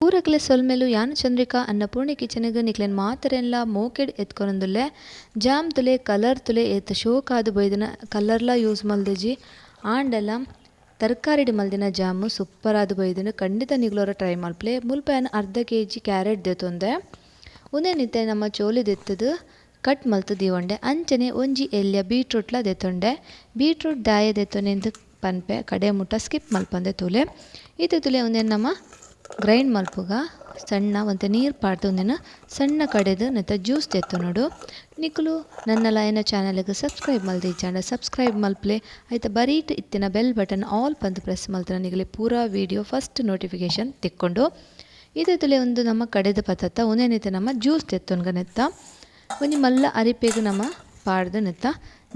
ಪೂರಕ್ಲೆ ಸೊಲ್ಮೆಲು. ಯಾನ್ Chandrika Annapoorni ಕಿಚನ್ಗ್ ನಿಕ್ಲೆನ್ ಮಾತೆರೆನ್ಲ ಮೋಕೆಡ್ ಎತ್ಕೊನೊಂದುಲ್ಲೆ. Jam ತುಲೆ, colour ತುಲೆ ಏತ್ ಶೋಕಾದ್ ಬೈದಿನ. ಕಲರ್ಲ ಯೂಸ್ ಮಲ್ದಿಜಿ ಆಂಡಲ ತರಕಾರಿಡ್ ಮಲ್ದಿನ ಜಾಮು ಸೂಪರ್ ಆದ್ ಬೈದಿನ. ಖಂಡಿತ ನಿಗ್ಲೋರ ಟ್ರೈ ಮಲ್ಪಲೆ. ಮುಲ್ಪ ಯಾನ್ ಅರ್ಧ ಕೆಜಿ ಕ್ಯಾರೆಟ್ ದೆತೊಂದೆ. ಉಂದೆನ್ ಇತ್ತೆ ನಮ್ಮ ಚೋಲಿ ದೆತ್ತುದು ಕಟ್ ಮಲ್ತ್ ದೀವೊಂಡೆ. ಅಂಚನೆ ಒಂಜಿ ಎಲ್ಯ ಬೀಟ್ರೂಟ್ಲ ದೆತೊಂಡೆ. ಬೀಟ್ರೂಟ್ ದಾಯೆ ದೆತೊನೆಂದ್ ಪನ್ಪೆ, ಕಡೆ ಮುಟ್ಟ ಸ್ಕಿಪ್ ಮಲ್ಪಂದೆ ತೂಲೆ. ಇತ್ತೆ ತುಲೆ ಉಂದೆನ್ ನಮ ಗ್ರೈಂಡ್ ಮಲ್ಪುಗ. ಸಣ್ಣ ಒಂತೆ ನೀರು ಪಾಡ್ದು ಉಂದೆನ್ ಸಣ್ಣ ಕಡೆದು ನೆತ್ತ ಜ್ಯೂಸ್ ದೆತ್ತೊನೊಡು. ನಿಕುಲು ನನ್ನಲ ಎನ್ನ ಚಾನಲ್ಗ್ ಸಬ್ಸ್ಕ್ರೈಬ್ ಮಲ್ದಿಜ್ಜಾಂಡ ಸಬ್ಸ್ಕ್ರೈಬ್ ಮಲ್ಪಲೆ. ಐತ ಬರೀಟ್ ಇತ್ತಿನ bell button all ಪಂದ್ ಪ್ರೆಸ್ ಮಲ್ತನ ನಿಗಲೆ ಪೂರಾ video first notification ತಿಕ್ಕೊಂಡು. ಇತ್ತೆ ತುಲೆ ಉಂದು ನಮ್ಮ ಕಡೆದ ಪತತ್ತ. ಉಂದೆನ್ ಇತ್ತೆ ನಮ್ಮ ಜ್ಯೂಸ್ ದೆತ್ತೊನ್ಗ. ನೆತ್ತ ಒಂಜಿ ಮಲ್ಲ ಅರಿಪೆಗ್ ನಮ್ಮ ಪಾಡ್ದು ನೆತ್ತ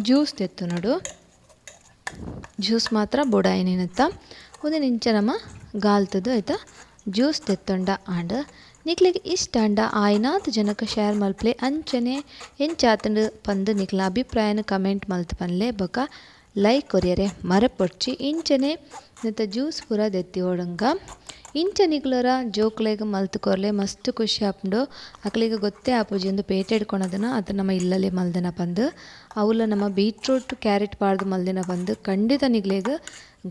ಜ್ಯೂಸ್ ದೆತ್ತೊನೊಡು. ಜ್ಯೂಸ್ ಮಾತ್ರ ಬೋಡಾಯಿನಿ ನೆತ್ತ. ಉಂದೆನ್ ಇಂಚ ನಮ ಗಾಲ್ತುದು ಐತ ಜ್ಯೂಸ್ ದೆತ್ತೊಂಡ ಆಂಡ್. ನಿಕ್ಲೆಗ್ ಇಷ್ಟ ಆಂಡ ಆಯಿನಾತ್ ಜನಕ್ ಶೇರ್ ಮಲ್ಪಲೆ. ಅಂಚನೆ ಎಂಚಾತುಂಡು ಪಂದ್ ನಿಕ್ಲ ಅಭಿಪ್ರಾಯನ್ ಕಮೆಂಟ್ ಮಲ್ತ್ ಪನ್ಲೆ. ಬೊಕ ಲೈಕ್ ಕೊರಿಯರೆ ಮರಪೊಡ್ಚಿ. ಇಂಚನೆ ನೆತ್ತ ಜ್ಯೂಸ್ ಪೂರ ದೆತ್ತಿ ಓಡುಂಗ. ಇಂಚ ನಿಕ್ಲೊರ ಜೋಕ್ಲೆಗ್ ಮಲ್ತ್ ಕೊರ್ಲೆ, ಮಸ್ತ್ ಖುಷಿ ಆಪುಂಡು. ಅಕ್ಲೆಗ್ ಗೊತ್ತೇ ಆಪುಜಿ ಉಂದು ಪೇಟೆಡ್ ಕೊನೊದನ ಅತ್ತ್ ನಮ ಇಲ್ಲಲೆ ಮಲ್ದನ ಪಂದ್. ಅವುಲ ನಮ ಬೀಟ್ರೂಟ್ ಕ್ಯಾರೆಟ್ ಪಾಡ್ದ್ ಮಲ್ದಿನ ಪಂದ್ ಖಂಡಿತ ನಿಕ್ಲೆಗ್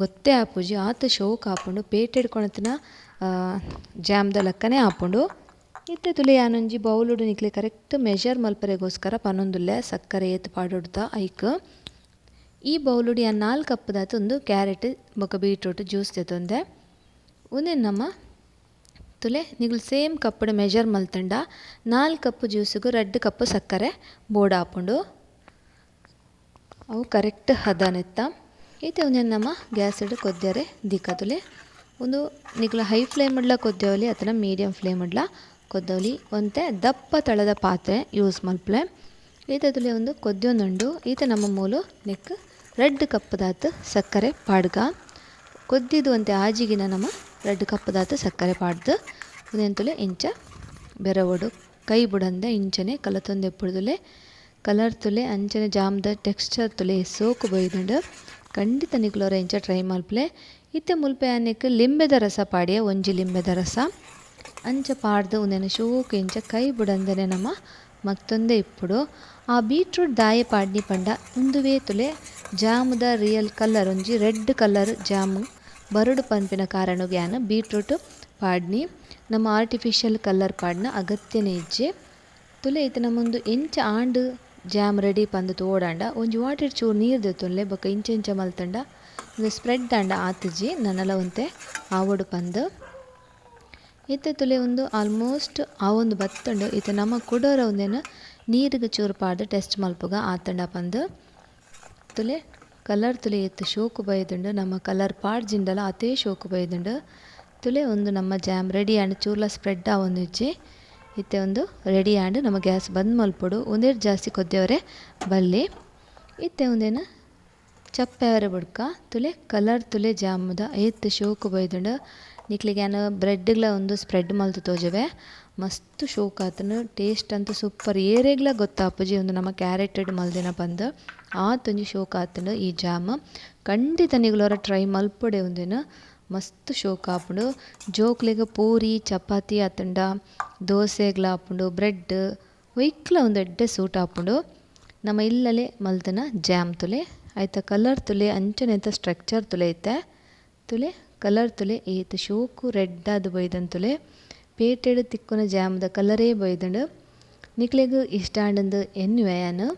ಗೊತ್ತೇ ಆಪುಜಿ. ಆತ್ ಶೋಕ್ ಆಪುಂಡು. ಪೇಟೆಡ್ ಕೊನತಿನ ಜಾಮ್ದ ಲೆಕ್ಕನೆ ಆಪುಂಡು. ಇತ್ತೆ ತುಲೆ ಯಾನೊಂಜಿ ಬೌಲುಡು ನಿಕ್ಲೆ ಕರೆಕ್ಟ್ ಮೆಜರ್ ಮಲ್ಪರೆಗೋಸ್ಕರ ಪನೊಂದುಲ್ಲೆ ಸಕ್ಕರೆ ಏತ್ ಪಾಡೊಡ್ದ ಐಕ್. ಈ ಬೌಲುಡು ಯಾನ್ 4 ಕಪ್ ದಾತ್ ಉಂದು ಕ್ಯಾರೆಟ್ ಬೊಕ ಬೀಟ್ರೂಟ್ ಜ್ಯೂಸ್ ದೆತೊಂದೆ. ಉಂದೆನ್ ನಮ ತುಲೆ ನಿಗುಲು ಸೇಮ್ ಕಪ್ಪುಡು ಮೆಜರ್ ಮಲ್ತುಂಡ 4 ಕಪ್ ಜ್ಯೂಸುಗು 2 ಕಪ್ ಸಕ್ಕರೆ ಬೋಡಾಪುಂಡು. ಅವು ಕರೆಕ್ಟ್ ಹದನೆತ್ತ. ಇತ್ತೆ ಉಂದೆನ್ ನಮ ಗ್ಯಾಸ್ ಡ್ ಕೊದ್ಯರೆ ದಿಕ ತುಲೆ. ಉಂದು ನಿಕುಲು ಹೈ ಫ್ಲೇಮ್ ಡ್ಲ ಕೊದ್ಯವಲಿ ಅತ್ತಂಡ ಮೀಡಿಯಂ ಫ್ಲೇಮ್ ಡ್ಲ ಕೊದ್ದೊಲಿ. ಒಂತೆ ದಪ್ಪ ತಳದ ಪಾತ್ರೆ ಯೂಸ್ ಮಲ್ಪುಲೆ. ಇತ್ತೆ ತುಲೆ ಉಂದು ಕೊದ್ಯೊಂದುಂಡು. ಇತ್ತೆ ನಮ್ಮ ಮೂಲು ನೆಕ್ 2 ಕಪ್ ದಾತ್ ಸಕ್ಕರೆ ಪಾಡ್ಗ. ಕೊದ್ದಿದು ಒಂತೆ ಆಜಿಗಿನ ನಮ 2 ಕಪ್ ದಾತ್ ಸಕ್ಕರೆ ಪಾಡ್ದು ಉಂದೆನ್ ತುಲೆ ಇಂಚ ಬೆರವೊಡು. ಕೈ ಬುಡಂದೆ ಇಂಚನೆ ಕಲತೊಂದು ಇಪ್ಪುಡುದುಲೆ. ಕಲರ್ ತುಲೆ ಅಂಚನೆ ಜಾಮ್ದ ಟೆಕ್ಸ್ಚರ್ ತುಲೆ ಸೋಕು ಬೈದುಂಡು. ಖಂಡಿತ ನಿಕುಲೊರ ಇಂಚ ಟ್ರೈ ಮಲ್ಪುಲೆ. ಇತ್ತೆ ಮುಲ್ಪ ಯಾನ್ ಲಿಂಬೆದ ರಸ ಪಾಡಿಯೆ, ಒಂಜಿ ಲಿಂಬೆದ ರಸ ಅಂಚ ಪಾಡ್ದು ಉಂದೆನ್ ಶೋಕು ಇಂಚ ಕೈ ಬುಡಂದನೆ ನಮ ಮಗ್ತೊಂದೇ ಇಪ್ಪುಡು. ಆ ಬೀಟ್ರೂಟ್ ದಾಯೆ ಪಾಡ್ನಿ ಪಂಡ ಉಂದುವೇ ತುಲೆ ಜಾಮುದ ರಿಯಲ್ ಕಲರ್ ಒಂಜಿ red colour jam ಬರೊಡು ಪನ್ಪಿನ ಕಾರಣಗ್ ಯಾನ್ ಬೀಟ್ರೂಟ್ ಪಾಡ್ನಿ. ನಮ್ಮ ಆರ್ಟಿಫಿಷಿಯಲ್ ಕಲರ್ ಪಾಡ್ನ ಅಗತ್ಯನೇ ಇಜ್ಜಿ. ತುಲೆ ಇತ್ತೆ ನಮೊಂದು ಎಂಚ ಆಂಡ್ ಜಾಮ್ ರೆಡಿ ಪಂದ್ ತೋಡಾಂಡ ಒಂಜಿ ವಾಟಿಡ್ ಚೂರು ನೀರು ದೆತ್ತೊನ್ಲೆ. ಬೊಕ ಇಂಚ ಇಂಚ ಮಲ್ತಂಡ ಉಂದು ಸ್ಪ್ರೆಡ್ ಆಂಡ ಆತುಜಿ, ನನಲ ಒಂತೆ ಆವೊಡು ಪಂದ್. ಇತ್ತೆ ತುಲೆ ಉಂದು ಆಲ್ಮೋಸ್ಟ್ ಆವೊಂದು ಬತ್ತುಂಡು. ಇತ್ತೆ ನಮ ಕುಡೊರ ಉಂದೆನ್ ನೀರುಗ್ ಚೂರು ಪಾಡ್ದ್ ಟೆಸ್ಟ್ ಮಲ್ಪುಗ ಆತುಂಡ ಪಂದ್. ತುಲೆ ಕಲರ್ ತುಲೆ ಏತ್ ಶೋಕು ಬೈದುಂಡು. ನಮ್ಮ ಕಲರ್ ಪಾಡ್ಜಿಂಡಲ ಆತೇ ಶೋಕು ಬೈದುಂಡು. ತುಲೆ ಉಂದು ನಮ್ಮ ಜಾಮ್ ರೆಡಿ ಆಂಡ್. ಚೂರ್ಲ ಸ್ಪ್ರೆಡ್ ಆವೊಂದಿಜ್ಜಿ. ಇತ್ತೆ ಉಂದು ರೆಡಿ ಆಂಡ್. ನಮ ಗ್ಯಾಸ್ ಬಂದ್ ಮಲ್ಪೊಡು. ಉಂದೆಡ್ ಜಾಸ್ತಿ ಕೊದ್ಯವರೆ ಬಲ್ಲಿ. ಇತ್ತೆ ಉಂದೆನ್ ಚಪ್ಪೆವರೆ ಬುಡ್ಕ. ತುಲೆ ಕಲರ್ ತುಲೆ ಜಾಮುದ ಏತ್ ಶೋಕು ಬೈದುಂಡು. ನಿಕ್ಲೆಗ್ ಯಾನ್ ಬ್ರೆಡ್ಗ್ಲ ಉಂದು ಸ್ಪ್ರೆಡ್ ಮಲ್ತ್ ತೋಜವೆ. ಮಸ್ತ್ ಶೋಕ್ ಆತುಂಡು. ಟೇಸ್ಟ್ ಅಂತು ಸೂಪರ್. ಏರೆಗ್ಲ ಗೊತ್ತಾಪುಜಿ ಉಂದು ನಮ ಕ್ಯಾರೆಟ್ ಡ್ ಮಲ್ದಿನ ಪಂದ್. ಆತೊಂಜಿ ಶೋಕ್ ಆತುಂಡು ಈ ಜಾಮ್. ಖಂಡಿತ ನಿಗುಲೊರ ಟ್ರೈ ಮಲ್ಪೊಡೆ ಉಂದೆನ್. ಮಸ್ತ್ ಶೋಕ್ ಆಪುಂಡು. ಜೋಕ್ಲೆಗ್ ಪೂರಿ ಚಪಾತಿ ಆತುಂಡ ದೋಸೆಗ್ಲ ಆಪುಂಡು. ಬ್ರೆಡ್ ಒಯ್ಕ್ಲ ಉಂದು ಎಡ್ಡೆ ಸೂಟ್ ಆಪುಂಡು. ನಮ ಇಲ್ಲಲೆ ಮಲ್ತಿನ ಜಾಮ್ ತುಲೆ. ಐತ ಕಲರ್ ತುಲೆ ಅಂಚನೆ ಐತ ಸ್ಟ್ರಕ್ಚರ್ ತುಲೆ ಇತ್ತೆ. ತುಲೆ ಕಲರ್ ತುಲೆ ಏತ್ ಶೋಕು ರೆಡ್ ಆದ್ ಬೈದಂದ್ ತುಲೆ. ಪೇಟೆಡ್ ತಿಕ್ಕುನ ಜಾಮ್ದ ಕಲರೇ ಬೈದುಂಡು. ನಿಕ್ಲೆಗ್ ಇಷ್ಟ ಆಂಡಂದ್ ಎನ್ನುವೆ ಯಾನ್.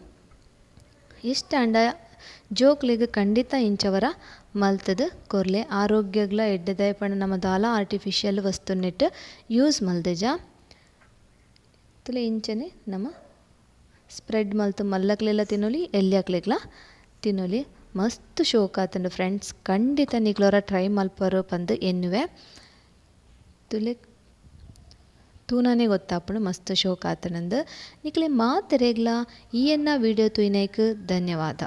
ಇಷ್ಟ ಆಂಡ ಜೋಕ್ಲೆಗ್ ಖಂಡಿತ ಇಂಚವರ ಮಲ್ತುದು ಕೊರ್ಲೆ. ಆರೋಗ್ಯಗ್ಲ ಎಡ್ಡೆ ದಾಯೆ ಪಂಡ ನಮ ದಾಲ ಆರ್ಟಿಫಿಷಿಯಲ್ ವಸ್ತು ನೆಟ್ ಯೂಸ್ ಮಲ್ದಿಜ. ತುಲೆ ಇಂಚನೆ ನಮ ಸ್ಪ್ರೆಡ್ ಮಲ್ತ್ ಮಲ್ಲಕ್ಲೆಲ ತಿನೊಲಿ ಎಲ್ಯಕ್ಲೆಗ್ಲ ತಿನೊಲಿ. ಮಸ್ತ್ ಶೋಕ್ ಆತುಂಡು ಫ್ರೆಂಡ್ಸ್. ಖಂಡಿತ ನಿಕ್ಲೊರ ಟ್ರೈ ಮಲ್ಪರು ಪಂದ್ ಎನ್ನುವೆ. ತುಲೆ ತೂನನೆ ಗೊತ್ತಾಪುಂಡು ಮಸ್ತ್ ಶೋಕ್ ಆತುಂಡುಂದು. ನಿಕ್ಲೆ ಮಾತೆರೆಗ್ಲ ಈ ಎನ್ನ ವಿಡಿಯೋ ತೂಯಿನೈಕ್ ಧನ್ಯವಾದ.